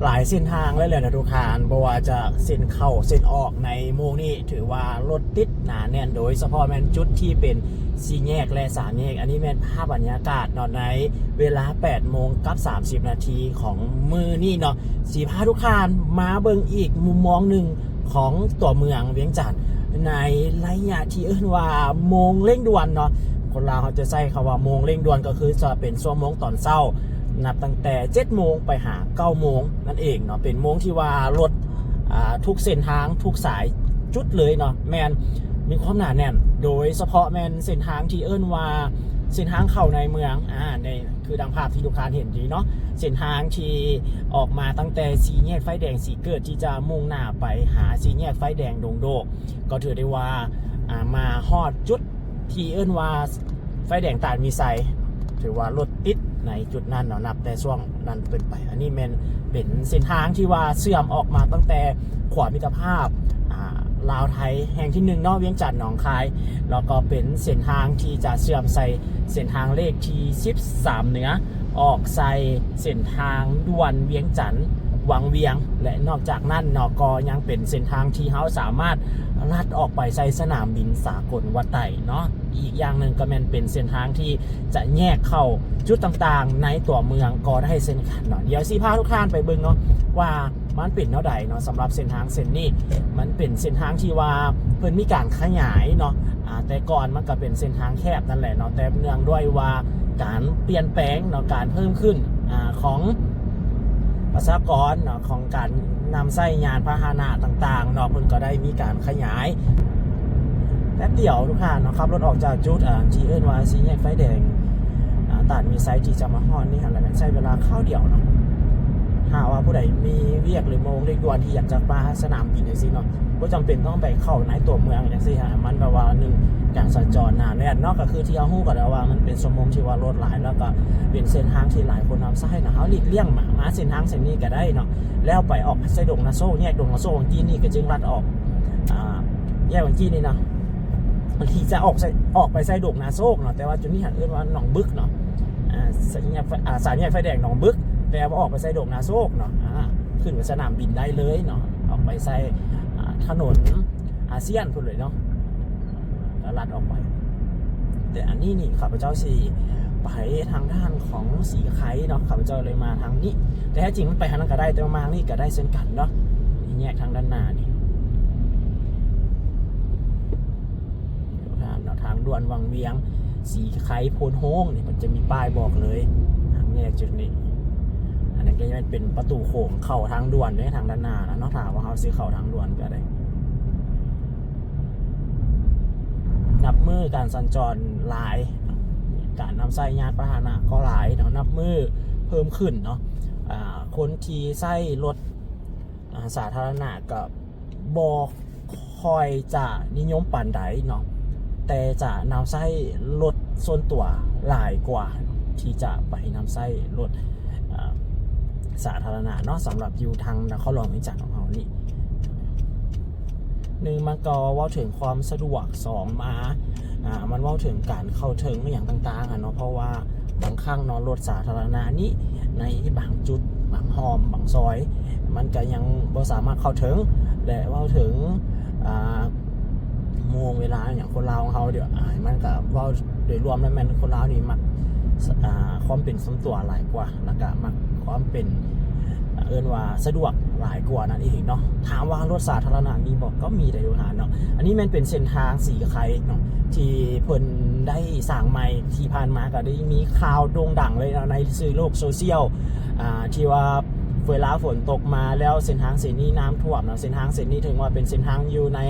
ຫຼາຍເສັ້ນທາງເລີຍແຫຼະທຸກທ່ານ, ບໍ່ວ່າຈະເສັ້ນເຂົ້າເສັ້ນອອກໃນໂມງນີ້ ຖືວ່າລົດຕິດໜາແໜ້ນ, ໂດຍສະເພາະແມ່ນຈຸດທີ່ເປັນສີ່ແຍກ ແລະ ສາມແຍກ. ອັນນີ້ແມ່ນພາບບັນຍາກາດເນາະ ໃນເວລາແປດໂມງກັບສາມສິບນາທີຂອງມື້ນີ້ເນາະ. ຊິພາທຸກທ່ານມາເບິ່ງອີກມຸມມອງໜຶ່ງຂອງຕົວເມືອງວຽງຈັນ ໃນໄລຍະທີ່ເອີ້ນວ່າໂມງເລັ່ງດ່ວນເນາະ. ຄົນລາວເຮົາຈະໃຊ້ຄຳວ່າໂມງເລັ່ງດ່ວນ ກໍຄືຈະເປັນຊົ່ວໂມງຕອນເຊົ້າ ນັບຕັ້ງແຕ່ເຈັດໂມງໄປຫາເກົ້າໂມງນັ້ນເອງເນາະ. ເປັນໂມງທີ່ວ່າລົດ ອ່າ ທຸກເສັ້ນທາງ ທຸກສາຍຈຸດເລີຍເນາະ ແມ່ນມີຄວາມໜາແໜ້ນ, ໂດຍສະເພາະແມ່ນເສັ້ນທາງທີ່ເອີ້ນວ່າເສັ້ນທາງເຂົ້າໃນເມືອງ ອ່າ ໃນ ຄືດັ່ງພາບທີ່ທຸກທ່ານເຫັນດີເນາະ, ເສັ້ນທາງທີ່ອອກມາຕັ້ງແຕ່ສີ່ແຍກໄຟແດງສີເກີດ ທີ່ຈະມຸ່ງໜ້າໄປຫາສີ່ແຍກໄຟແດງດົງໂດກ ກໍຖືໄດ້ວ່າ ອ່າ ມາຮອດຈຸດທີ່ເອີ້ນວ່າໄຟແດງຕາດມີໄຊ, ຖືວ່າລົດຕິດໃນຈຸດນັ້ນເນາະ ນັບແຕ່ຊ່ວງນັ້ນເປັນໄປ. ອັນນີ້ແມ່ນເປັນເສັ້ນທາງທີ່ວ່າເຊື່ອມອອກມາຕັ້ງແຕ່ຂົວມິດຕະພາບ ອ່າ ລາວໄທແຫ່ງທີໜຶ່ງເນາະ ວຽງຈັນ ໜອງຄາຍ, ແລ້ວກໍເປັນເສັ້ນທາງທີ່ຈະເຊື່ອມໃສ່ ເສັ້ນທາງເລກທີສິບສາມເໜືອ ອອກໃສ່ເສັ້ນທາງດ່ວນວຽງຈັນ ວັງວຽງ ແລະ ນອກຈາກນັ້ນເນາະ ກໍຍັງເປັນເສັ້ນທາງທີ່ເຮົາສາມາດລັດອອກໄປໃສ່ສະໜາມບິນສາກົນວັດໄຕເນາະ. ອີກຢ່າງໜຶ່ງກໍແມ່ນເປັນເສັ້ນທາງທີ່ຈະແຍກເຂົ້າຈຸດຕ່າງໆໃນຕົວເມືອງກໍໄດ້ເຊັ່ນກັນເນາະ. ດຽວຊິພາທຸກທ່ານໄປເບິ່ງເນາະ ວ່າ ມັນເປັນແນວໃດເນາະ. ສຳລັບເສັ້ນທາງເສັ້ນນີ້ ມັນເປັນເສັ້ນທາງທີ່ວ່າເພິ່ນມີການຂະຫຍາຍເນາະ, ອ່າ ແຕ່ກ່ອນມັນກໍເປັນເສັ້ນທາງແຄບນັ້ນແຫຼະເນາະ, ແຕ່ເນື່ອງດ້ວຍວ່າການປ່ຽນແປງເນາະ, ການເພີ່ມຂຶ້ນ ອ່າ ຂອງປະຊາກອນເນາະ, ຂອງການນຳໃຊ້ຍານພາຫະນະຕ່າງໆເນາະ, ເພິ່ນກໍໄດ້ມີການຂະຫຍາຍ. ແປັບດຽວທຸກທ່ານເນາະ, ຂັບລົດອອກຈາກຈຸດ ອ່າ ທີ່ເອີ້ນວ່າສີ່ແຍກໄຟແດງ ອ່າ ຕາດມີໄຊ ທີ່ຈະມາຮອດນີ້ຫັ້ນແຫຼະ ແມ່ນໃຊ້ເວລາຄາວດຽວເນາະ. ຖ້າວ່າຜູ້ໃດມີວຽກ ຫຼື ໂມງເລັ່ງດ່ວນທີ່ຢາກຈະມາສະໜາມບິນຈັ່ງຊີ້ເນາະ, ບໍ່ຈຳເປັນຕ້ອງໄປເຂົ້າໃນຕົວເມືອງຈັ່ງຊີ້ຫັ້ນ, ມັນແບບວ່າ ໜຶ່ງ ການສັນຈອນໜາແໜ້ນເນາະ, ກໍຄືທີ່ເຮົາຮູ້ກັນແລ້ວວ່າມັນເປັນຊົ່ວໂມງທີ່ວ່າລົດຫຼາຍ ແລ້ວກໍເປັນເສັ້ນທາງທີ່ຫຼາຍຄົນນຳໃຊ້ເນາະ. ເຮົາຫຼີກລ່ຽງມາ ມາເສັ້ນທາງເສັ້ນນີ້ກໍໄດ້ເນາະ, ແລ້ວໄປອອກໄປໄຊດົງນາໂຊກ, ແຍກດົງນາໂຊກວັງກີ້ນີ້ ກໍຈຶ່ງລັດອອກ ອ່າ ແຍກວັງກີ້ນີ້ເນາະ ທີ່ຈະອອກໃສ່ ອອກໄປໃສ່ດົງນາໂຊກເນາະ, ແຕ່ວ່າຈຸດນີ້ຫັ້ນເອີ້ນວ່າໜອງບຶກເນາະ, ອ່າ ສາມແຍກໄຟ ອ່າ ສາມແຍກໄຟແດງໜອງບຶກ, ແຕ່ວ່າອອກໄປໃສ່ດົງນາໂຊກເນາະ, ອ່າ ຂຶ້ນໄປສະໜາມບິນໄດ້ເລີຍເນາະ, ອອກໄປໃສ່ ອ່າ ຖະໜົນອາຊຽນພຸ້ນເລີຍເນາະ, ກໍລັດອອກໄປ. ແຕ່ອັນນີ້ນີ້ ຂ້າພະເຈົ້າຊິໄປທາງດ້ານຂອງສີໄຄເນາະ, ຂ້າພະເຈົ້າເລີຍມາທາງນີ້, ແຕ່ແທ້ຈິງມັນໄປທາງນັ້ນກໍໄດ້, ແຕ່ວ່າມາທາງນີ້ກໍໄດ້ເຊັ່ນກັນເນາະ, ແຍກທາງດ້ານໜ້ານີ້. ທາງ ທາງດ່ວນວັງວຽງ ສີໄຄໂພນໂຮງນີ້ ມັນຈະມີປ້າຍບອກເລີຍ ທາງແຍກຈຸດນີ້. ອັນນັ້ນກໍຈະເປັນປະຕູໂຂງເຂົ້າທາງດ່ວນເດ້ ທາງດ້ານໜ້ານະເນາະ, ຖ້າວ່າເຮົາຊິເຂົ້າທາງດ່ວນກໍໄດ້. ນັບມື້ການສັນຈອນຫຼາຍ, ການນຳໃຊ້ຍານພາຫະນະກໍຫຼາຍເນາະ, ນັບມື້ເພີ່ມຂຶ້ນເນາະ. ອາ ຄົນທີ່ໃຊ້ລົດ ອາ ສາທາລະນະກໍບໍ່ຄ່ອຍຈະນິຍົມປານໃດເນາະ, ແຕ່ຈະນຳໃຊ້ລົດສ່ວນຕົວຫຼາຍກວ່າທີ່ຈະໄປນຳໃຊ້ລົດ ອາ ສາທາລະນະເນາະ, ສຳລັບຢູ່ທາງນະຄອນຫຼວງວຽງຈັນຂອງເຮົານີ້. ໜຶ່ງ ມັນກໍເວົ້າເຖິງຄວາມສະດວກ, ສອງ ມາ ອ່າ ມັນເວົ້າເຖິງການເຂົ້າເຖິງອີ່ຫຍັງຕ່າງໆຫັ້ນເນາະ, ເພາະວ່າບາງຄັ້ງເນາະ ລົດສາທາລະນະນີ້ ໃນບາງຈຸດ ບາງຮ່ອມ ບາງຊອຍ ມັນກໍຍັງບໍ່ສາມາດເຂົ້າເຖິງ ແລະ ເວົ້າເຖິງ ອ່າ ໂມງເວລາຫຍັງ ຄົນລາວຂອງເຮົາດຽວ ອ່າ ມັນກໍເວົ້າໂດຍລວມແລ້ວແມ່ນຄົນລາວນີ້ມັກ ອ່າ ຄວາມເປັນສ່ວນຕົວຫຼາຍກວ່າ ແລ້ວກໍມັກຄວາມເປັນ ເອີ້ນວ່າສະດວກຫຼາຍກວ່ານັ້ນເອງເນາະ. ຖາມວ່າລົດສາທາລະນະມີບໍ່? ກໍມີໄດ້ຢູ່ຫັ້ນເນາະ. ອັນນີ້ແມ່ນເປັນເສັ້ນທາງສີໄຄເນາະ ທີ່ເພິ່ນໄດ້ສ້າງໃໝ່, ທີ່ຜ່ານມາກໍໄດ້ມີຂ່າວໂດ່ງດັງເລີຍເນາະ ໃນສື່ໂລກໂຊຊຽວ ອ່າ ທີ່ວ່າເວລາຝົນຕົກມາແລ້ວເສັ້ນທາງເສັ້ນນີ້ນ້ຳຖ້ວມເນາະ. ເສັ້ນທາງເສັ້ນນີ້ເຖິງວ່າເປັນເສັ້ນທາງຢູ່ໃນ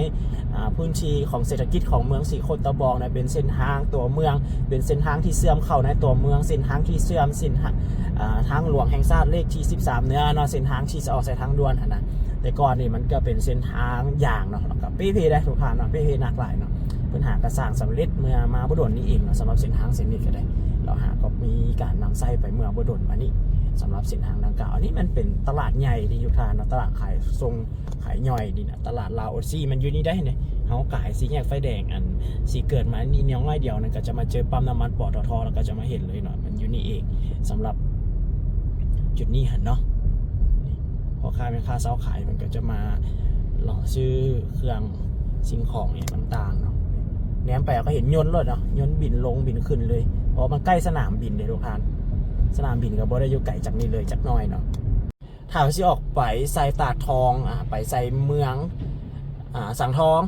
ອ່າ ພື້ນທີ່ຂອງເສດຖະກິດຂອງເມືອງສີໂຄດຕະບອງນະ ເປັນເສັ້ນທາງຕົວເມືອງ, ເປັນເສັ້ນທາງທີ່ເຊື່ອມເຂົ້າໃນຕົວເມືອງ, ເສັ້ນທາງທີ່ເຊື່ອມ ເສັ້ນທາງ ອ່າ ທາງຫຼວງແຫ່ງຊາດເລກທີສິບສາມເໜືອເນາະ, ເສັ້ນທາງທີ່ຈະອອກໃສ່ທາງດ່ວນຫັ້ນນະ. ແຕ່ກ່ອນນີ້ມັນກໍເປັນເສັ້ນທາງຢາງເນາະ, ແລ້ວກໍເປ່ເພໄດ໋ທຸກທ່ານເນາະ, ເປ່ເພໜັກຫຼາຍເນາະ. ເພິ່ນຫາກໍສ້າງສຳເລັດເມື່ອມາບໍ່ດົນນີ້ເອງເນາະ, ສຳລັບເສັ້ນທາງເສັ້ນນີ້ກໍໄດ້ ລາວຫາກໍມີການນຳໃຊ້ໄປເມື່ອບໍ່ດົນມານີ້ ສຳລັບເສັ້ນທາງດັ່ງກ່າວ. ອັນນີ້ມັນເປັນຕະຫຼາດໃຫຍ່ທີ່ຢູ່ທ່ານເນາະ, ຕະຫຼາດຂາຍສົ່ງ ຂາຍຍ່ອຍນີ້ນະ, ຕະຫຼາດລາວໂອຊີ ມັນຢູ່ນີ້ໄດ໋ນີ້. ເຮົາກາຍສີ່ແຍກໄຟແດງ ອັນ ສີເກີດມານີ້ໜ້ອຍດຽວນັ້ນ ກໍຈະມາເຈີປ້ຳນ້ຳມັນ ປຕທ ແລ້ວກໍຈະມາເຫັນເລີຍເນາະ, ມັນຢູ່ນີ້ເອງ. ສຳລັບຈຸດນີ້ຫັ້ນເນາະ, ພໍ່ຄ້າແມ່ຄ້າຊາວຂາຍເພິ່ນກໍຈະມາເລາະຊື້ເຄື່ອງສິ່ງຂອງອີ່ຫຍັງຕ່າງໆເນາະ. ແນມໄປກໍເຫັນຍົນໂລດເນາະ, ຍົນບິນລົງບິນຂຶ້ນເລີຍ ເພາະວ່າມັນໃກ້ສະໜາມບິນເດ້ທຸກທ່ານ. ສະໜາມບິນກໍບໍ່ໄດ້ຢູ່ໄກຈາກນີ້ເລີຍຈັກໜ້ອຍເນາະ. ຖ້າຊິອອກໄປໃສ່ຕາດທອງ ອາ ໄປໃສ່ເມືອງ ອາ ສັງທອງ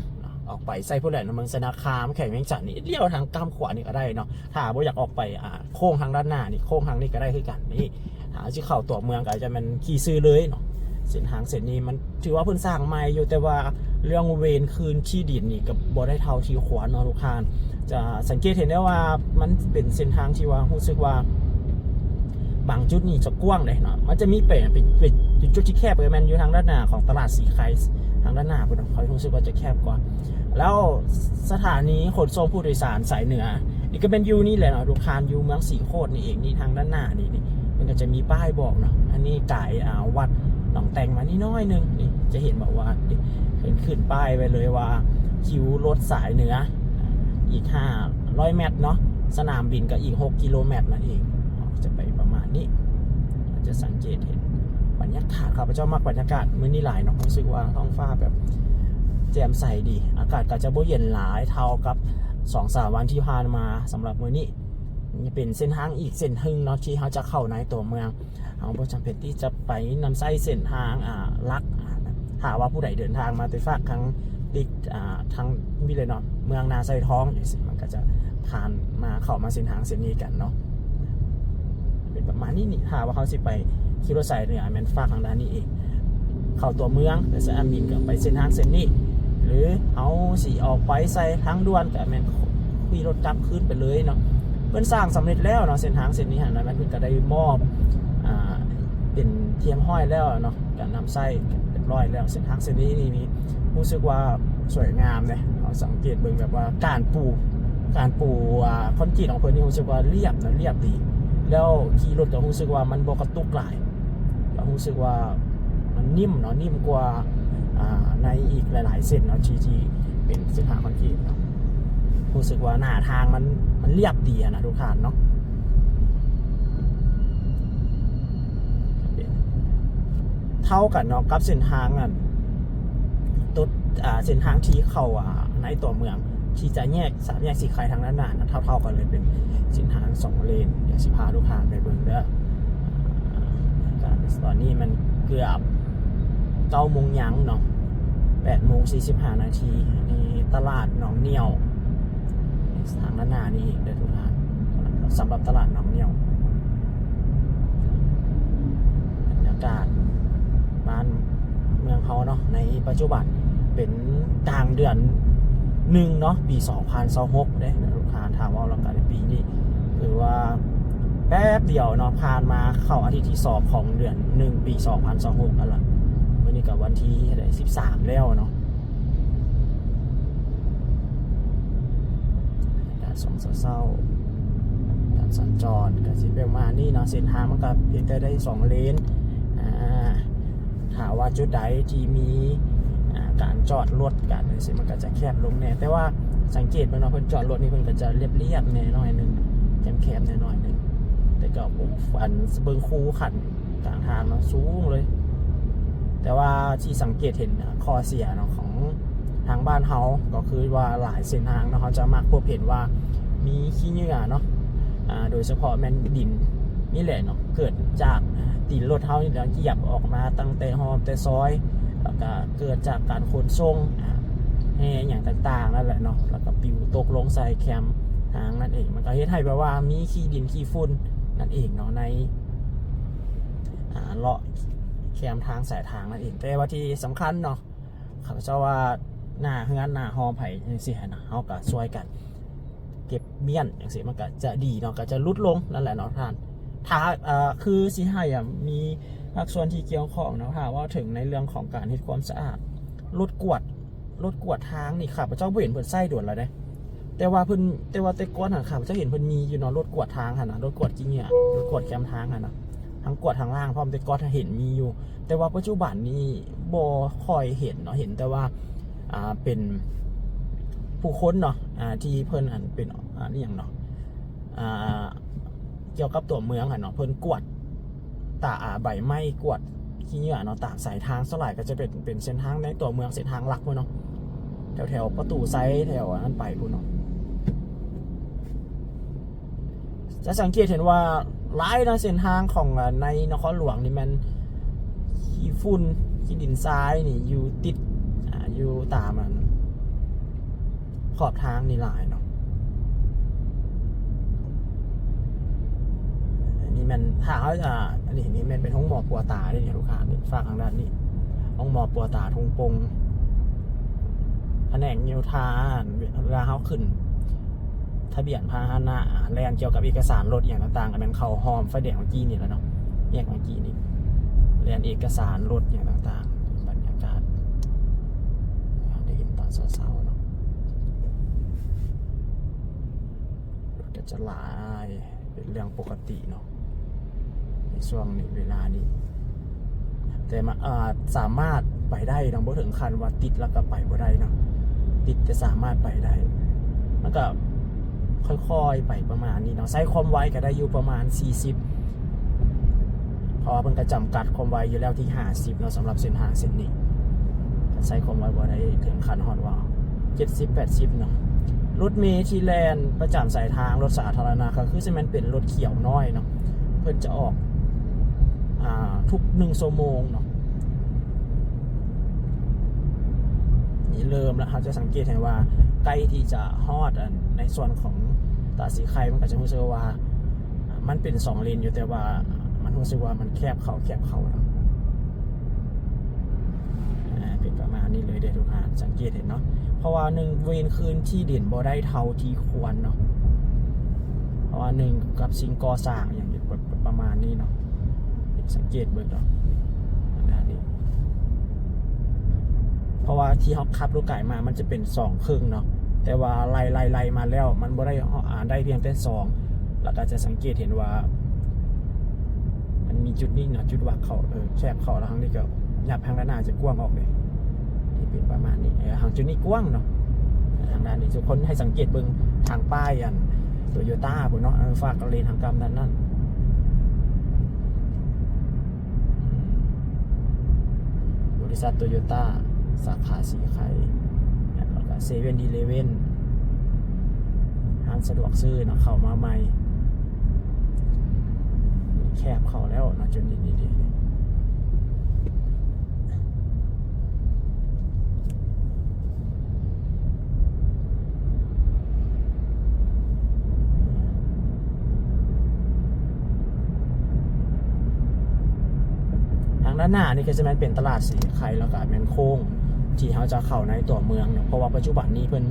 ອອກໄປໃສ່ພຸ້ນແຫຼະ ເມືອງໄຊນະຄາມ ແຂວງວຽງຈັນນີ້ ລ້ຽວທາງກ້າມຂວານີ້ກໍໄດ້ເນາະ. ຖ້າບໍ່ຢາກອອກໄປ ອາ ໂຄ້ງທາງດ້ານໜ້ານີ້ ໂຄ້ງທາງນີ້ກໍໄດ້ຄືກັນ. ນີ້ ຖ້າຊິເຂົ້າຕົວເມືອງກໍຈະແມ່ນຂີ່ຊື່ເລີຍເນາະ. ເສັ້ນທາງເສັ້ນນີ້ມັນຖືວ່າເພິ່ນສ້າງໃໝ່ຢູ່ ແຕ່ວ່າເລື່ອງເວນຄືນທີ່ດິນນີ້ກໍບໍ່ໄດ້ເທົ່າທີ່ຄວນເນາະທຸກທ່ານ. ຈະສັງເກດເຫັນໄດ້ວ່າມັນເປັນເສັ້ນທາງທີ່ວ່າຮູ້ສຶກວ່າບາງຈຸດນີ້ຈະກວ້າງເດ້ເນາະ. ມັນຈະມີແປງເປັນ ເປັນຈຸດທີ່ແຄບ ກໍແມ່ນຢູ່ທາງດ້ານໜ້າຂອງຕະຫຼາດສີໄຄ ທາງດ້ານໜ້າພຸ້ນເນາະ ຂ້ອຍຮູ້ສຶກວ່າຈະແຄບກວ່າ. ແລ້ວສະຖານີຂົນສົ່ງຜູ້ໂດຍສານສາຍເໜືອ ນີ້ກໍແມ່ນຢູ່ນີ້ແຫຼະເນາະ ທຸກທ່ານ ຢູ່ເມືອງສີໂຄດນີ້ເອງ. ນີ້ທາງດ້ານໜ້ານີ້ ນີ້ ມັນກໍຈະມີປ້າຍບອກເນາະ. ອັນນີ້ກາຍ ອ່າ ວັດໜອງແຕ່ງມານີ້ໜ້ອຍໜຶ່ງ. ນີ້ຈະເຫັນບອກວ່າ ນີ້ ເພິ່ນຂຶ້ນປ້າຍໄວ້ເລີຍວ່າ ຄິວລົດສາຍເໜືອ ອີກຫ້າຮ້ອຍແມັດເນາະ, ສະໜາມບິນກໍອີກຫົກກິໂລແມັດນັ້ນເອງ. ຈະໄປປະມານນີ້ ຈະສັງເກດເຫັນບັນຍາກາດ. ຂ້າພະເຈົ້າມັກບັນຍາກາດມື້ນີ້ຫຼາຍເນາະ, ຮູ້ສຶກວ່າທ້ອງຟ້າແບບແຈ່ມໃສດີ. ອາກາດກໍຈະບໍ່ເຢັນຫຼາຍເທົ່າກັບສອງສາມວັນທີ່ຜ່ານມາ. ສຳລັບມື້ນີ້ ນີ້ເປັນເສັ້ນທາງອີກເສັ້ນໜຶ່ງເນາະ ທີ່ເຮົາຈະເຂົ້າໃນຕົວເມືອງ. ເຮົາບໍ່ຈຳເປັນທີ່ຈະໄປນຳໃຊ້ເສັ້ນທາງ ອ່າ ຫຼັກ. ຖ້າວ່າຜູ້ໃດເດີນທາງມາແຕ່ຟາກທາງຕິດ ອ່າ ທາງນີ້ເລີຍເນາະ ເມືອງນາຊາຍທອງຈັ່ງຊີ້ ມັນກໍຈະຜ່ານມາ ເຂົ້າມາເສັ້ນທາງເສັ້ນນີ້ກັນເນາະ. ເປັນປະມານນີ້ນີ້ ຖ້າວ່າເຮົາຊິໄປຂີ່ລົດສາຍເໜືອ ແມ່ນຟາກທາງດ້ານນີ້ເອງ ເຂົ້າຕົວເມືອງ ແລະ ສະໜາມບິນກໍໄປເສັ້ນທາງເສັ້ນນີ້ ຫຼືເຮົາຊິອອກໄປໃສ່ທາງດ່ວນ ກໍແມ່ນຂີ່ລົດກັບຄືນໄປເລີຍເນາະ. ເພິ່ນສ້າງສຳເລັດແລ້ວເນາະ ເສັ້ນທາງເສັ້ນນີ້ຫັ້ນນະ ແມ່ນເພິ່ນກໍໄດ້ມອບ ອ່າ ເປັນທີ່ຮຽບຮ້ອຍແລ້ວເນາະ ການນຳໃຊ້ຮຽບຮ້ອຍແລ້ວ. ເສັ້ນທາງເສັ້ນນີ້ນີ້ ນີ້ຮູ້ສຶກວ່າສວຍງາມເດ້. ເຮົາສັງເກດເບິ່ງແບບວ່າການປູ ການປູ ອ່າ ຄອນກຣີດຂອງເພິ່ນນີ້ຮູ້ສຶກວ່າລຽບນະ ລຽບດີ ແລ້ວຂີ່ລົດກໍຮູ້ສຶກວ່າມັນບໍ່ກະຕຸກຫຼາຍ ກໍຮູ້ສຶກວ່າມັນນິ່ມເນາະ ນິ່ມກວ່າ ອ່າ ໃນອີກຫຼາຍໆເສັ້ນເນາະ ທີ່ ທີ່ເປັນເສັ້ນທາງຄອນກຣີດເນາະ. ຮູ້ສຶກວ່າໜ້າທາງມັນ ມັນລຽບດີຫັ້ນນະທຸກທ່ານເນາະ. ເທົ່າກັນເນາະກັບເສັ້ນທາງອັນ ຕົວ ອ່າ ເສັ້ນທາງທີ່ເຂົ້າ ອ່າ ໃນຕົວເມືອງ ທີ່ຈະແຍກ ສາມແຍກສີໄຄທາງດ້ານໜ້ານະ ເທົ່າໆກັນເລີຍ ເປັນເສັ້ນທາງສອງເລນ. ດຽວຊິພາທຸກທ່ານໄປເບິ່ງເດີ. ຕອນນີ້ມັນເກືອບເກົ້າໂມງຍັງເນາະ ແປດໂມງສີ່ສິບຫ້ານາທີ. ອັນນີ້ຕະຫຼາດໜອງໜ້ຽວ ທາງດ້ານໜ້ານີ້ເດີທຸກທ່ານ ສຳລັບຕະຫຼາດໜອງໜ້ຽວ. ບັນຍາກາດບ້ານເມືອງເຮົາເນາະ ໃນປັດຈຸບັນເປັນກາງເດືອນໜຶ່ງເນາະ ປີສອງພັນຊາວຫົກເດ້ທຸກທ່ານ. ຖ້າເວົ້າແລ້ວກໍໃນປີນີ້ ຖືວ່າແປັບດຽວເນາະ ຜ່ານມາເຂົ້າອາທິດທີສອງຂອງເດືອນໜຶ່ງ ປີສອງພັນຊາວຫົກຫັ້ນລະ. ມື້ນີ້ກໍວັນທີເທົ່າໃດ ສິບສາມແລ້ວເນາະ. ອາກາດຊ່ວງເຊົ້າໆ ການສັນຈອນກໍຊິປະມານນີ້ເນາະ. ເສັ້ນທາງມັນກໍພຽງແຕ່ໄດ້ສອງເລນ ອ່າ ຖ້າວ່າຈຸດໃດທີ່ມີ ອ່າ ການຈອດລົດກັນຈັ່ງຊີ້ ມັນກໍຈະແຄບລົງແດ່. ແຕ່ວ່າສັງເກດເບິ່ງເນາະ ເພິ່ນຈອດລົດນີ້ ເພິ່ນກໍຈະລຽບໆແດ່ໜ້ອຍໜຶ່ງ ແຄບໆແດ່ໜ້ອຍໜຶ່ງ. ແຕ່ກໍ ໂອ້ ອັນ ເບິ່ງຄູຂັ້ນກາງທາງເນາະ ສູງເລີຍ. ແຕ່ວ່າທີ່ສັງເກດເຫັນ ອ່າ ຂໍ້ເສຍເນາະ ຂອງທາງບ້ານເຮົາ ກໍຄືວ່າຫຼາຍເສັ້ນທາງເນາະ ເຮົາຈະມັກພົບເຫັນວ່າມີຂີ້ເຫຍື້ອເນາະ ອ່າ ໂດຍສະເພາະແມ່ນດິນນີ້ແຫຼະເນາະ ເກີດຈາກຕີນລົດເຮົານີ້ແຫຼະ ຢຽບອອກມາຕັ້ງແຕ່ຮ່ອມແຕ່ຊອຍ ແລ້ວກະເກີດຈາກການຂົນສົ່ງ ອ່າ ແຮ່ຫຍັງຕ່າງໆນັ້ນແຫຼະເນາະ ແລ້ວກະປິວຕົກລົງໃສ່ແຄມທາງນັ້ນເອງ. ມັນກະເຮັດໃຫ້ແບບວ່າມີຂີ້ດິນຂີ້ຝຸ່ນນັ້ນເອງເນາະ ໃນ ອ່າ ເລາະແຄມທາງສາຍທາງນັ້ນເອງ. ແຕ່ວ່າທີ່ສຳຄັນເນາະ ເຂົາເຈົ້າວ່າໜ້າເຮືອນໜ້າຫໍ່ໃຜຈັ່ງຊີ້ຫັ້ນນະ ເຮົາກໍຊ່ວຍກັນເກັບມ້ຽນຈັ່ງຊີ້ ມັນກໍຈະດີເນາະ ກໍຈະຫຼຸດລົງນັ້ນແຫຼະເນາະທ່ານ. ຖ້າ ເອີ ຄືຊິໃຫ້ ອາ ມີພາກສ່ວນທີ່ກ່ຽວຂ້ອງເນາະ ຖ້າເວົ້າເຖິງໃນເລື່ອງຂອງການເຮັດຄວາມສະອາດ ລົດກວດ ລົດກວດທາງນີ້ ຂ້າພະເຈົ້າບໍ່ເຫັນເພິ່ນໃຊ້ດົນແລ້ວເດ້. ແຕ່ວ່າເພິ່ນ ແຕ່ວ່າແຕ່ກ່ອນຫັ້ນ ຂ້າພະເຈົ້າເຫັນເພິ່ນມີຢູ່ເນາະ ລົດກວດທາງຫັ້ນນະ ລົດກວດຂີ້ເຫຍື້ອ ລົດກວດແຄມທາງຫັ້ນນະ ທັງກວດທາງລ່າງພ້ອມ ແຕ່ກ່ອນເຫັນມີຢູ່. ແຕ່ວ່າປັດຈຸບັນນີ້ບໍ່ຄ່ອຍເຫັນເນາະ ເຫັນແຕ່ວ່າ ອ່າ ເປັນຜູ້ຄົນເນາະ ອ່າ ທີ່ເພິ່ນ ອັນ ເປັນ ອ່າ ອີ່ຫຍັງເນາະ ອ່າ ກ່ຽວກັບຕົວເມືອງຫັ້ນເນາະ ເພິ່ນກວດຕາ ອ່າ ໃບໄມ້ ກວດ ຂີ້ເຫຍື້ອເນາະ ຕາມສາຍທາງ ສ່ວນຫຼາຍກໍຈະເປັນ ເປັນເສັ້ນທາງໃນຕົວເມືອງ ເສັ້ນທາງຫຼັກພຸ້ນເນາະ ແຖວໆປະຕູໄຊ ແຖວອັນນັ້ນໄປພຸ້ນເນາະ. ຈະສັງເກດເຫັນວ່າຫຼາຍເນາະ ເສັ້ນທາງຂອງ ອາ ໃນນະຄອນຫຼວງນີ້ແມ່ນຂີ້ຝຸ່ນ ຂີ້ດິນຊາຍນີ້ຢູ່ຕິດ ອາ ຢູ່ຕາມ ອັນ ຂອບທາງນີ້ຫຼາຍເນາະ. ອັນນີ້ແມ່ນ ຖ້າເຮົາ ອາ ອັນນີ້ ນີ້ແມ່ນເປັນໂຮງໝໍປົວຕາເດ້ນີ້ ລູກຄ້ານີ້ ຝາກທາງດ້ານນີ້ ໂຮງໝໍປົວຕາທົ່ງປົງ ພະແນກໂຍທາ. ເວລາເຮົາຂຶ້ນທະບຽນພາຫະນະ ແລ່ນກ່ຽວກັບເອກະສານລົດອີ່ຫຍັງຕ່າງໆ ກໍແມ່ນເຂົ້າຮ່ອມໄຟແດງເມື່ອກີ້ນີ້ແຫຼະເນາະ ແຍກເມື່ອກີ້ນີ້ ແລ່ນເອກະສານລົດອີ່ຫຍັງຕ່າງໆ. ບັນຍາກາດ ໄດ້ເຫັນຕອນເຊົ້າໆເນາະ ລົດກໍຈະຫຼາຍ ເປັນເລື່ອງປົກກະຕິເນາະ ໃນຊ່ວງນີ້ ເວລານີ້. ແຕ່ມາ ເອີ ສາມາດໄປໄດ້ເນາະ ບໍ່ເຖິງຂັ້ນວ່າຕິດແລ້ວກໍໄປບໍ່ໄດ້ເນາະ ຕິດແຕ່ສາມາດໄປໄດ້. ມັນກໍຄ່ອຍໆໄປປະມານນີ້ເນາະ ໃຊ້ຄວາມໄວກໍໄດ້ຢູ່ປະມານສີ່ສິບ ເພາະວ່າເພິ່ນກໍຈຳກັດຄວາມໄວຢູ່ແລ້ວທີ່ຫ້າສິບເນາະ ສຳລັບເສັ້ນທາງເສັ້ນນີ້ ໃຊ້ຄວາມໄວບໍ່ໄດ້ເຖິງຂັ້ນຮອດວ່າເຈັດສິບ ແປດສິບເນາະ. ລົດເມທີ່ແລ່ນປະຈຳສາຍທາງ ລົດສາທາລະນະ ກໍຄືຊິແມ່ນເປັນລົດຂຽວນ້ອຍເນາະ ເພິ່ນຈະອອກ ອາ ທຸກໜຶ່ງຊົ່ວໂມງເນາະ. ນີ້ເລີ່ມແລ້ວ ເຮົາຈະສັງເກດເຫັນວ່າໃກ້ທີ່ຈະຮອດ ອັນ ໃນສ່ວນຂອງຕະຫຼາດສີໄຄ ມັນກໍຈະຮູ້ສຶກວ່າ ມັນເປັນສອງເລນຢູ່ ແຕ່ວ່າມັນຮູ້ສຶກວ່າມັນແຄບເຂົ້າ ແຄບເຂົ້າເນາະ. ອາ ເປັນປະມານນີ້ເລີຍເດ້ທຸກທ່ານ ສັງເກດເຫັນເນາະ ເພາະວ່າໜຶ່ງ ເວນຄືນທີ່ດິນບໍ່ໄດ້ເທົ່າທີ່ຄວນເນາະ ເພາະວ່າໜຶ່ງ ກັບສິ່ງກໍ່ສ້າງອີ່ຫຍັງປະ ປະມານນີ້ເນາະ ສັງເກດເບິ່ງເນາະ ອັນນີ້ ເພາະວ່າທີ່ເຮົາຂັບລົດໄກມາ ມັນຈະເປັນສອງເຄິ່ງເນາະ ແຕ່ວ່າໄລ່ ໄລ່ ໄລ່ມາແລ້ວ ມັນບໍ່ໄດ້ ອາ ໄດ້ພຽງແຕ່ສອງ ແລ້ວກໍຈະສັງເກດເຫັນວ່າ ມັນມີຈຸດນີ້ເນາະ ຈຸດວັກເຂົ້າ ເອີ ແຄບເຂົ້າ ແລ້ວທາງນີ້ກໍຍັບ ທາງດ້ານໜ້າຈະກວ້າງອອກເດ້ ນີ້ເປັນປະມານນີ້ ເອີ ທາງຈຸດນີ້ກວ້າງເນາະ ທາງດ້ານນີ້ ທຸກຄົນໃຫ້ສັງເກດເບິ່ງທາງປ້າຍ ອັນ ໂຕໂຍຕ້າພຸ້ນເນາະ ເອີ ຝາກເລນທາງກ້ຳດ້ານນັ້ນ ບໍລິສັດໂຕໂຍຕ້າ ສາຂາສີໄຄ ແລ້ວກໍເຊເວັ່ນອີເລເວັ່ນ ຮ້ານສະດວກຊື້ເນາະ ເຂົ້າມາໃໝ່ ແຄບເຂົ້າແລ້ວເນາະ ຈຸດນີ້ ນີ້ ນີ້ ນີ້. ທາງດ້ານໜ້ານີ້ກໍຈະແມ່ນເປັນຕະຫຼາດສີໄຄ ແລ້ວກໍແມ່ນໂຄ້ງທີ່ເຮົາຈະເຂົ້າໃນຕົວເມືອງເນາະ ເພາະວ່າປັດຈຸບັນນີ້ເພິ່ນ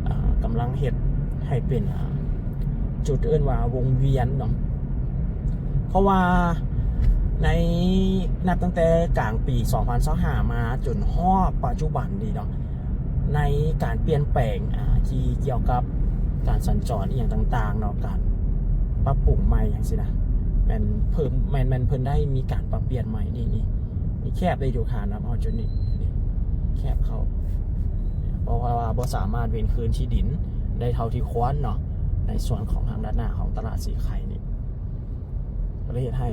ເອີ ກຳລັງເຮັດໃຫ້ເປັນ ເອີ ຈຸດເອີ້ນວ່າວົງວຽນເນາະ ເພາະວ່າໃນ ນັບຕັ້ງແຕ່ກາງປີສອງພັນຊາວຫ້າມາຈົນຮອດປັດຈຸບັນນີ້ເນາະ ໃນການປ່ຽນແປງ ອາ ທີ່ກ່ຽວກັບການສັນຈອນອີ່ຫຍັງຕ່າງໆເນາະ ການປັບປຸງໃໝ່ຫຍັງຊີ້ນະ ແມ່ນເພີ່ມ ແມ່ນ ແມ່ນເພິ່ນໄດ້ມີການປັບປ່ຽນໃໝ່ ນີ້ ນີ້ ນີ້ແຄບເດ້ຢູ່ ຄານຳເຮົາຈຸດນີ້ ນີ້ແຄບເຂົ້າ ເພາະວ່າບໍ່ສາມາດເວນຄືນທີ່ດິນໄດ້ເທົ່າທີ່ຄວນເນາະ ໃນສ່ວນຂອງທາງດ້ານໜ້າຂອງຕະຫຼາດສີໄຄນີ້ ກໍເລີຍເຮັດໃຫ້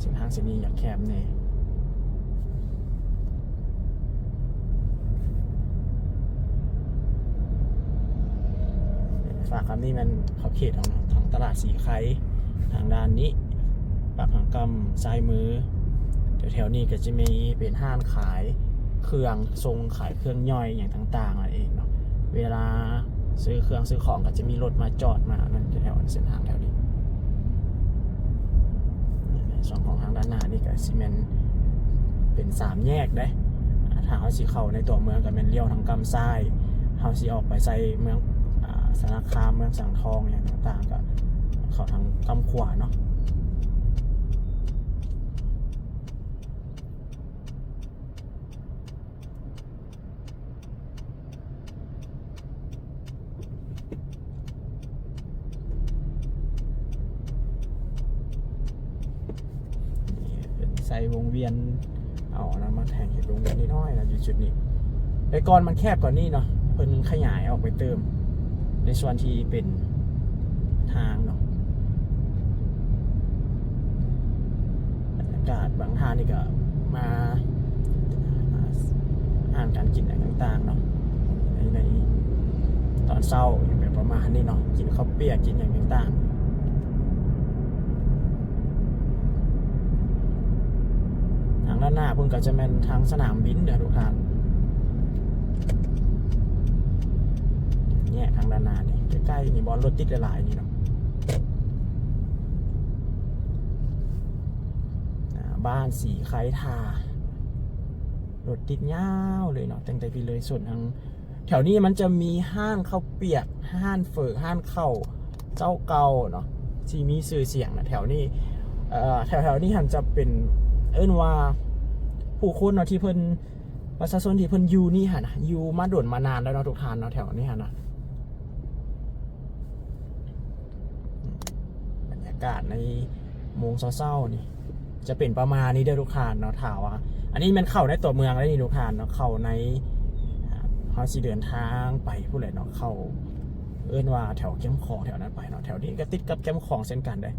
ເສັ້ນທາງເສັ້ນນີ້ຢາກແຄບແດ່. ຝາກຄຳນີ້ແມ່ນຂອບເຂດຂອງ ຂອງຕະຫຼາດສີໄຄ ທາງດ້ານນີ້ ປາກທາງກ້ຳຊ້າຍມື ແຖວໆນີ້ກໍຈະມີເປັນຮ້ານຂາຍເຄື່ອງສົ່ງ ຂາຍເຄື່ອງຍ່ອຍຫຍັງຕ່າງໆນັ້ນເອງເນາະ ເວລາ ຊື້ເຄື່ອງຊື້ຂອງກໍຈະມີລົດມາຈອດມານັ້ນແຖວເສັ້ນທາງແຖວນີ້. ໃນສ່ວນຂອງທາງດ້ານໜ້ານີ້ກໍຊິແມ່ນເປັນສາມແຍກເດ້ ຖ້າເຮົາຊິເຂົ້າໃນຕົວເມືອງກໍແມ່ນລ້ຽວທາງກ້ຳຊ້າຍ ເຮົາຊິອອກໄປໃສ່ເມືອງ ອາ ສາລະຄາມ ເມືອງສັງທອງຫຍັງຕ່າງໆ ກໍເຂົ້າທາງກ້ຳຂວາເນາະ. ນີ້ເປັນໃສ່ວົງວຽນ ເອົາອັນນັ້ນມາແທນເຮັດວົງວຽນນ້ອຍໆນະ ຢູ່ຈຸດນີ້ ແຕ່ກ່ອນມັນແຄບກວ່ານີ້ເນາະ ເພິ່ນຂະຫຍາຍອອກໄປເຕີມ ໃນສ່ວນທີ່ເປັນທາງເນາະ. ບັນຍາກາດບາງທ່ານນີ້ກໍມາ ຕ່າງໆເນາະ ໃນ ໃນຕອນເຊົ້າ ຫຍັງແບບປະມານນີ້ເນາະ ກິນເຂົ້າປຽກ ກິນຫຍັງຕ່າງໆ. ທາງດ້ານໜ້າພຸ້ນກໍຈະແມ່ນທາງສະໜາມບິນເດີທຸກທ່ານ. ແຍກທາງດ້ານໜ້ານີ້ ໃກ້ໆນີ້ ບ່ອນລົດຕິດຫຼາຍໆນີ້ເນາະ. ອ່າ ບ້ານສີໄຄທາ ລົດຕິດຍາວເລີຍເນາະ ຕັ້ງແຕ່ພີ້ເລີຍ ສ່ວນທາງ ແຖວນີ້ມັນຈະມີຮ້ານເຂົ້າປຽກ ຮ້ານເຝີ ຮ້ານເຂົ້າເຈົ້າເກົ່າເນາະ ທີ່ມີຊື່ສຽງນະ ແຖວນີ້. ເອີ ແຖວໆນີ້ຫັ້ນຈະເປັນ ເອີ້ນວ່າ ຜູ້ຄົນເນາະ ທີ່ເພິ່ນ ປະຊາຊົນທີ່ເພິ່ນຢູ່ນີ້ຫັ້ນນະ ຢູ່ມາດົນມານານແລ້ວເນາະທຸກທ່ານເນາະ ແຖວນີ້ຫັ້ນນະ. ບັນຍາກາດໃນໂມງເຊົ້າໆນີ້ ຈະເປັນປະມານນີ້ເດີທຸກທ່ານເນາະ. ຖ້າວ່າ ອັນນີ້ແມ່ນເຂົ້າໃນຕົວເມືອງແລ້ວນີ້ທຸກທ່ານເນາະ ເຂົ້າໃນ ເຮົາຊິເດີນທາງໄປພຸ້ນແຫຼະເນາະ ເຂົ້າ ເອີ້ນວ່າແຖວແຄມຂອງແຖວນັ້ນໄປເນາະ. ແຖວນີ້ກໍຕິດກັບແຄມຂອງເຊັ່ນກັນເດ້.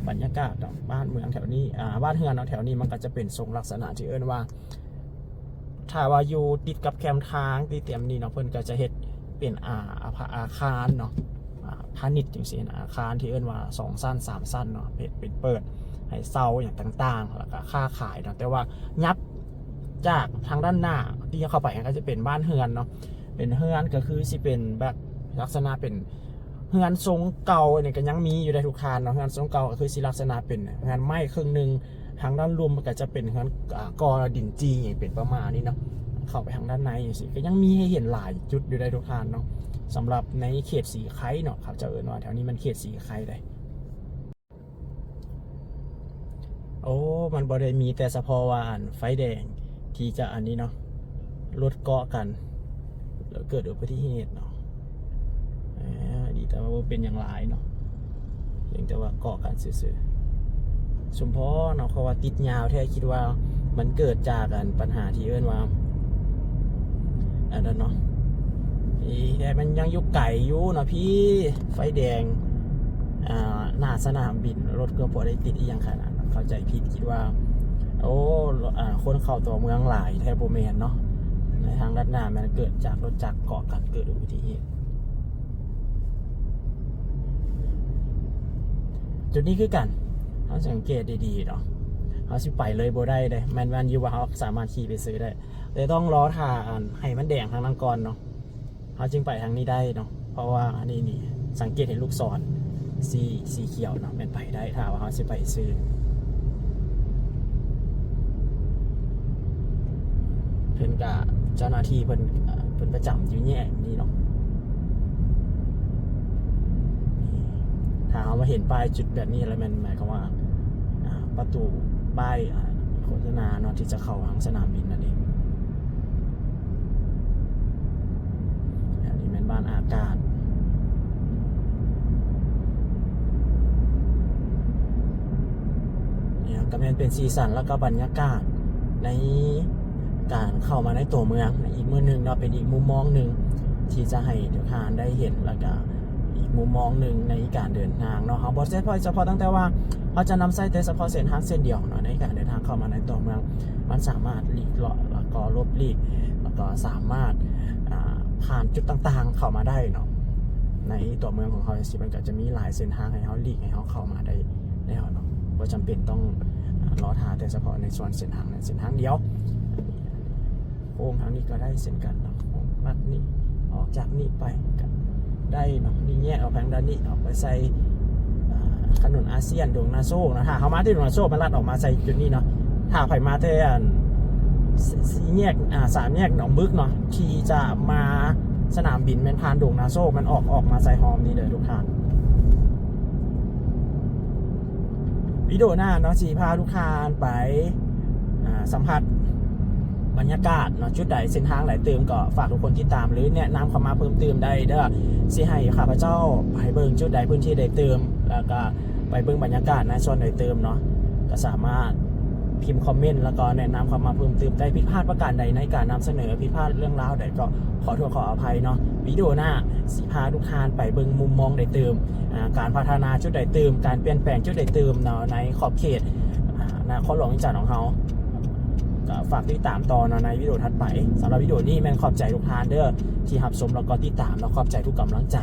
ບັນຍາກາດເນາະ ບ້ານເມືອງແຖວນີ້ ອ່າ ບ້ານເຮືອນເນາະ ແຖວນີ້ມັນກໍຈະເປັນຊົງລັກສະນະທີ່ເອີ້ນວ່າ ຖ້າວ່າຢູ່ຕິດກັບແຄມທາງ ຕິດແຄມນີ້ເນາະ ເພິ່ນກໍຈະເຮັດເປັນ ອ່າ ອາ ອາຄານເນາະ ອ່າ ພານິດຈັ່ງຊີ້ນະ ອາຄານທີ່ເອີ້ນວ່າສອງຊັ້ນ ສາມຊັ້ນເນາະ ເຮັດເປັນເປີດໃຫ້ເຊົ່າຫຍັງຕ່າງໆ ແລ້ວກໍຄ້າຂາຍເນາະ. ແຕ່ວ່າຍັບຈາກທາງດ້ານໜ້າທີ່ເຂົ້າໄປກໍຈະເປັນບ້ານເຮືອນເນາະ ເປັນເຮືອນກໍຄືຊິເປັນແບບລັກສະນະເປັນ ເຮືອນຊົງເກົ່ານີ້ກໍຍັງມີຢູ່ໄດ໋ທຸກທ່ານເນາະ. ເຮືອນຊົງເກົ່າກໍຄືຊິລັກສະນະເປັນເຮືອນໄມ້ເຄິ່ງໜຶ່ງ ທາງດ້ານລຸ່ມກໍຈະເປັນເຮືອນ ອ່າ ກໍ່ດິນຈີ່ ເປັນປະມານນີ້ເນາະ. ເຂົ້າໄປທາງດ້ານໃນຈັ່ງຊີ້ ກໍຍັງມີໃຫ້ເຫັນຫຼາຍຈຸດຢູ່ໄດ໋ທຸກທ່ານເນາະ. ສຳລັບໃນເຂດສີໄຄເນາະ ເຂົາເຈົ້າເອີ້ນວ່າແຖວນີ້ແມ່ນເຂດສີໄຄໄດ໋. ໂອ້ ມັນບໍ່ໄດ້ມີແຕ່ສະເພາະວ່າ ອັນ ໄຟແດງທີ່ຈະອັນນີ້ເນາະ ລົດເກາະກັນ ແລ້ວເກີດອຸບັດຕິເຫດເນາະ. ເອີ ດີແຕ່ວ່າບໍ່ເປັນຫຍັງຫຼາຍເນາະ ພຽງແຕ່ວ່າເກາະກັນຊື່ໆ. ສົມພໍເນາະ ເພາະວ່າຕິດຍາວແທ້ ຄິດວ່າມັນເກີດຈາກ ອັນ ບັນຫາທີ່ເອີ້ນວ່າ ອັນນັ້ນເນາະ ອີ ແຕ່ມັນຍັງຢູ່ໄກຢູ່ເນາະ ພີ້ໄຟແດງ ອ່າ ໜ້າສະໜາມບິນ ລົດກໍບໍ່ໄດ້ຕິດອີ່ຫຍັງຂະໜາດນັ້ນ ເຂົ້າໃຈຜິດ ຄິດວ່າ ໂອ້ ອ່າ ຄົນເຂົ້າຕົວເມືອງຫຼາຍແທ້ ບໍ່ແມ່ນເນາະ. ໃນທາງດ້ານໜ້າມັນເກີດຈາກລົດຈັກເກາະກັນ ເກີດອຸບັດຕິເຫດ. ຈຸດນີ້ຄືກັນ ເຮົາສັງເກດດີໆເນາະ ເຮົາຊິໄປເລີຍບໍ່ໄດ້ເດ້ ແມ່ນ ແມ່ນຢູ່ວ່າເຮົາສາມາດຂີ່ໄປເຊີຍໄດ້ ແຕ່ຕ້ອງລໍຖ້າ ອັນ ໃຫ້ມັນແດງທາງນັ້ນກ່ອນເນາະ ເຮົາຈຶ່ງໄປທາງນີ້ໄດ້ເນາະ. ເພາະວ່າອັນນີ້ນີ້ ສັງເກດເຫັນລູກສອນສີ ສີຂຽວເນາະ ແມ່ນໄປໄດ້ ຖ້າວ່າເຮົາຊິໄປຊື່. ເພິ່ນກະ ເຈົ້າໜ້າທີ່ເພິ່ນ ເອີ ເພິ່ນປະຈຳຢູ່ແຍກນີ້ເນາະ. ນີ້ ຖ້າເຮົາມາເຫັນປ້າຍຈຸດແບບນີ້ແລ້ວ ແມ່ນໝາຍຄວາມວ່າ ອ່າ ປະຕູປ້າຍ ອ່າ ໂຄສະນາເນາະ ທີ່ຈະເຂົ້າທາງສະໜາມບິນນັ້ນເອງ. ແຖວນີ້ແມ່ນບ້ານອາກາດ ນີ້ກໍແມ່ນເປັນສີສັນ ແລ້ວກໍບັນຍາກາດໃນການເຂົ້າມາໃນຕົວເມືອງ ໃນອີກມື້ໜຶ່ງເນາະ ເປັນອີກມຸມມອງໜຶ່ງທີ່ຈະໃຫ້ທຸກທ່ານໄດ້ເຫັນ ແລ້ວກໍ ອີກມຸມມອງໜຶ່ງໃນການເດີນທາງເນາະ. ເຮົາບໍ່ໃຊ້ພອຍສະເພາະຕັ້ງແຕ່ວ່າ ເຮົາຈະນຳໃຊ້ແຕ່ສະເພາະເສັ້ນທາງເສັ້ນດຽວເນາະ ໃນການເດີນທາງເຂົ້າມາໃນຕົວເມືອງ ມັນສາມາດຫຼີກເລາະ ແລ້ວກໍຫຼົບຫຼີກ ແລ້ວກໍສາມາດ ອ່າ ຜ່ານຈຸດຕ່າງໆເຂົ້າມາໄດ້ເນາະ. ໃນຕົວເມືອງຂອງເຮົາຈັ່ງຊີ້ ມັນກໍຈະມີຫຼາຍເສັ້ນທາງໃຫ້ເຮົາຫຼີກ ໃຫ້ເຮົາເຂົ້າມາໄດ້ແລ້ວເນາະ ບໍ່ຈຳເປັນຕ້ອງ ອ່າ ລໍຖ້າແຕ່ສະເພາະໃນສ່ວນເສັ້ນທາງນັ້ນເສັ້ນທາງດຽວ. ໂຄ້ງທາງນີ້ກໍໄດ້ເຊັ່ນກັນເນາະ ລັດນີ້ ອອກຈາກນີ້ໄປກໍໄດ້ເນາະ. ນີ້ແຍກອອກທາງດ້ານນີ້ ອອກໄປໃສ່ ອ່າ ຖະໜົນອາຊຽນ ດົງນາໂຊກເນາະ. ຖ້າເຮົາມາທີ່ດົງນາໂຊກ ມັນລັດອອກມາໃສ່ຈຸດນີ້ເນາະ. ຖ້າໃຜມາແຕ່ອັນ ສີ່ແຍກ ອ່າ ສາມແຍກໜອງບຶກເນາະ ທີ່ຈະມາສະໜາມບິນ ແມ່ນຜ່ານດົງນາໂຊກ ມັນອອກ ອອກມາໃສ່ຮ່ອມນີ້ເດີທຸກທ່ານ. ວິດີໂອໜ້າເນາະ ຊິພາທຸກທ່ານໄປ ອ່າ ສຳຜັດບັນຍາກາດເນາະ ຈຸດໃດເສັ້ນທາງໃດຕື່ມ ກໍຝາກທຸກຄົນຕິດຕາມ ຫຼື ແນະນຳເຂົ້າມາເພີ່ມຕື່ມໄດ້ເດີ. ຊິໃຫ້ຂ້າພະເຈົ້າໄປເບິ່ງຈຸດໃດ ພື້ນທີ່ໃດຕື່ມ ແລ້ວກໍໄປເບິ່ງບັນຍາກາດໃນສ່ວນໃດຕື່ມເນາະ ກໍສາມາດພິມຄອມເມັນ ແລ້ວກໍແນະນຳເຂົ້າມາເພີ່ມຕື່ມໄດ້. ຜິດພາດປະການໃດໃນການນຳສະເໜີ ຜິດພາດເລື່ອງລາວໃດ ກໍ ຂໍໂທດຂໍອະໄພເນາະ. ວິດີໂອໜ້າຊິພາທຸກທ່ານໄປເບິ່ງມຸມມອງໃດຕື່ມ ອ່າ ການພັດທະນາຈຸດໃດຕື່ມ ການປ່ຽນແປງຈຸດໃດຕື່ມເນາະ ໃນຂອບເຂດ ອ່າ ນະຄອນຫຼວງວຽງຈັນຂອງເຮົາ. ກໍຝາກຕິດຕາມຕໍ່ເນາະ ໃນວິດີໂອຖັດໄປ. ສຳລັບວິດີໂອນີ້ແມ່ນຂອບໃຈທຸກທ່ານເດີ້ ທີ່ຮັບຊົມ ແລ້ວກໍຕິດຕາມ ແລ້ວຂອບໃຈທຸກກຳລັງໃຈ.